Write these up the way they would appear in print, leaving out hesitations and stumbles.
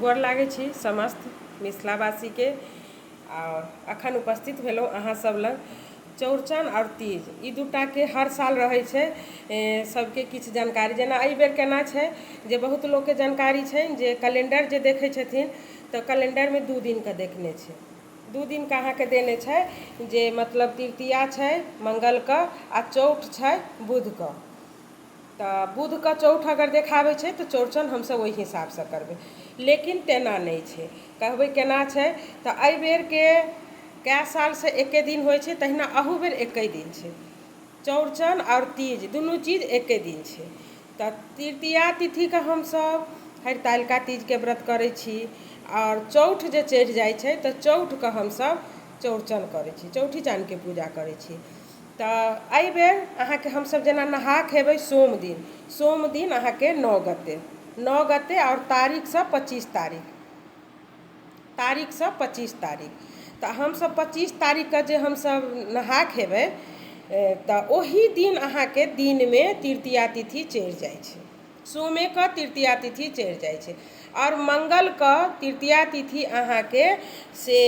गोर लागै छी समस्त मिथिलावासीके। आओर अखन उपस्थित भेलहुँ अहाँ सब लग चौड़चन आओर तीज ई दूटाके हर साल रहै छै सबके किछु जानकारी। जेना एहिबेर केना छै जे बहुत लोकके जानकारी छनि जे कैलेण्डर जे देखै छथिन तऽ कैलेण्डरमे 2 दिनके देखने छै, 2 दिनके अहाँके देने छै जे मतलब तृतीया छै मङ्गलके आ चौठ छै बुधके। तऽ बुधके चौठ अगर देखाबै छै तऽ चौड़चन हमसब ओहि हिसाबसँ करबै, लेकिन तेना नहि छै। कहबै केना छै तऽ एहिबेरके कए सालसँ एके दिन होइ छै, तहिना अहू बेर एके दिन छै। चौड़चन आओर तीज दुनू चीज एके दिन छै। तऽ तृतीया तिथिके हमसब हरितालिका तीजके व्रत करै छी, आओर चौठ जे चढ़ि जाइ छै तऽ चौठके हमसब चौड़चन करै छी, चौठी चाँदके पूजा करै छी। तऽ एहिबेर अहाँके हमसब जेना नहा खेबै सोम दिन, सोम दिन अहाँके 9 गते, 9 गते आओर तारीखसँ 25 तारीख, तारीखसँ 25 तारीख। तऽ हमसब 25 तारीखके जे हमसब नहा खेबै तऽ ओही दिन अहाँके दिनमे तृतीया तिथि चढ़ि जाइ छै, सोमेके तृतीया तिथि चढ़ि जाइ छै। आओर मङ्गलके तृतीया तिथि अहाँके से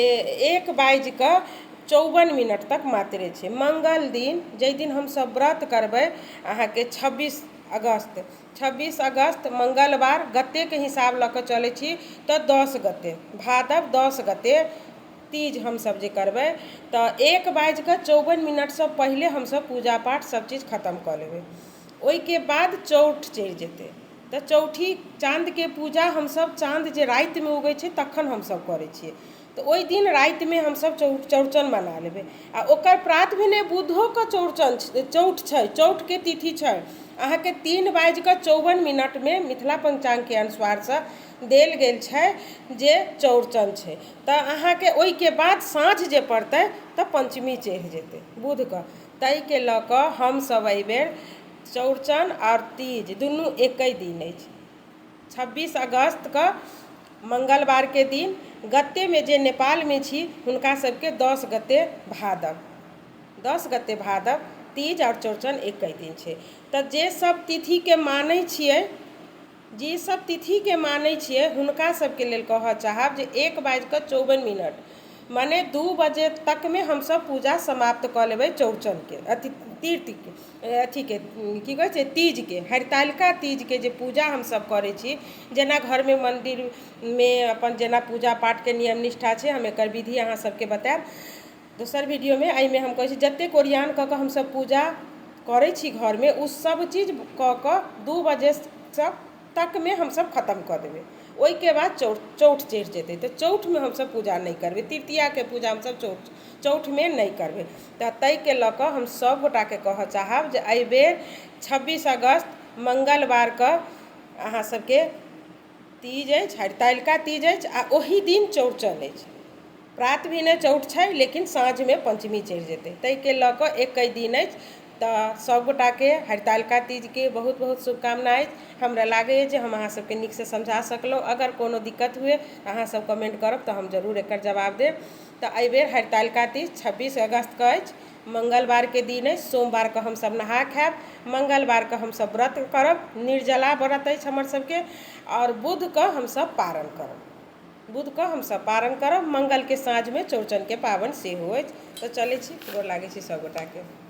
1:54 तक मात्रे छै। मङ्गल दिन जाहि दिन हमसब व्रत करबै अहाँके 26 अगस्त, 26 अगस्त मङ्गलवार गतेके हिसाब लऽ कऽ चलै छी तऽ 10 गते भादव 10 गते तीज हमसब जे करबै तऽ 1:54 पहिले हमसब पूजा पाठ सब चीज खतम कऽ लेबै। ओहिके बाद चौठ चढ़ि जेतै तऽ चौठी चाँदके पूजा हमसब चाँद जे रातिमे उगै छै तखन हमसब करै छियै। तऽ ओहि दिन रातिमे हमसब चौड़चन मना लेबै। आ ओकर प्रात भेने बुधोके चौड़चन चौठ छै, चौठके तिथि छै अहाँके 3:54 मिथिला पञ्चाङ्गके अनुसारसँ देल गेल छै जे चौड़चन छै। तऽ अहाँके ओहिके बाद साँझ जे पड़तै तऽ पञ्चमी चढ़ि जेतै बुधके। ताहिके लऽ कऽ हमसब एहिबेर चौड़चन आओर तीज दुनू एके दिन अछि। 26 अगस्तके मङ्गलवारके दिन गतेमे जे नेपालमे छी हुनका सबके 10 गते भादव, 10 गते भादव तीज आओर चौड़चन एके दिन छै। तऽ जे सब तिथिके मानै छियै, जे सब तिथिके मानै छियै हुनका सबके लेल कहऽ चाहब जे 1:54 मने 2 बजे तकमे हमसब पूजा समाप्त कऽ लेबै चौड़चनके, अथी तीर्थके, अथीके की कहै छै तीजके, हरितालिका तीजके जे पूजा हमसब करै छी। जेना घरमे मन्दिरमे अपन जेना पूजा पाठके नियम निष्ठा छै, हम एकर विधि अहाँ सबके बतायब दोसर वीडियोमे। एहिमे हम कहै छी जतेक ओरियान कऽ कऽ हमसब पूजा करै छी घरमे ओ सब चीज कऽ कऽ 2 बजे तकमे हमसब खतम कऽ देबै। ओहिके बाद चौठ चढ़ि जेतै तऽ चौठमे हमसब पूजा नहि करबै, तृतीयाके पूजा हमसब चौठमे नहि करबै। तऽ ताहिके लऽ कऽ हम सब गोटाके कहऽ चाहब जे एहिबेर 26 अगस्त मङ्गलवारके अहाँ सबके तीज अछि, हरितालिका तीज अछि आ ओही दिन चौड़चन अछि। प्रात भेने चौठ छै लेकिन साँझमे पञ्चमी चढ़ि जेतै, ताहिके लऽ कऽ एके दिन अछि। तऽ सभगोटाके हरितालिका तीजके बहुत बहुत शुभकामना अछि। हमरा लागैए जे हम अहाँ सबके नीकसँ समझा सकलहुँ। अगर कोनो दिक्कत हुए अहाँ सब कमेन्ट करब तऽ हम जरूर एकर जवाब देब। तऽ एहिबेर हरितालिका तीज 26 अगस्तके अछि, मङ्गलवारके दिन अछि। सोमवारके हमसब नहा खायब, मङ्गलवारके हमसब व्रत करब, निर्जला व्रत अछि हमर सबके। आओर बुधके हमसब पारण करब, बुधके हमसब पारण करब। मङ्गलके साँझमे चौड़चनके पाबनि सेहो अछि। तऽ चलै छी, गोर लागै छी सबगोटाके।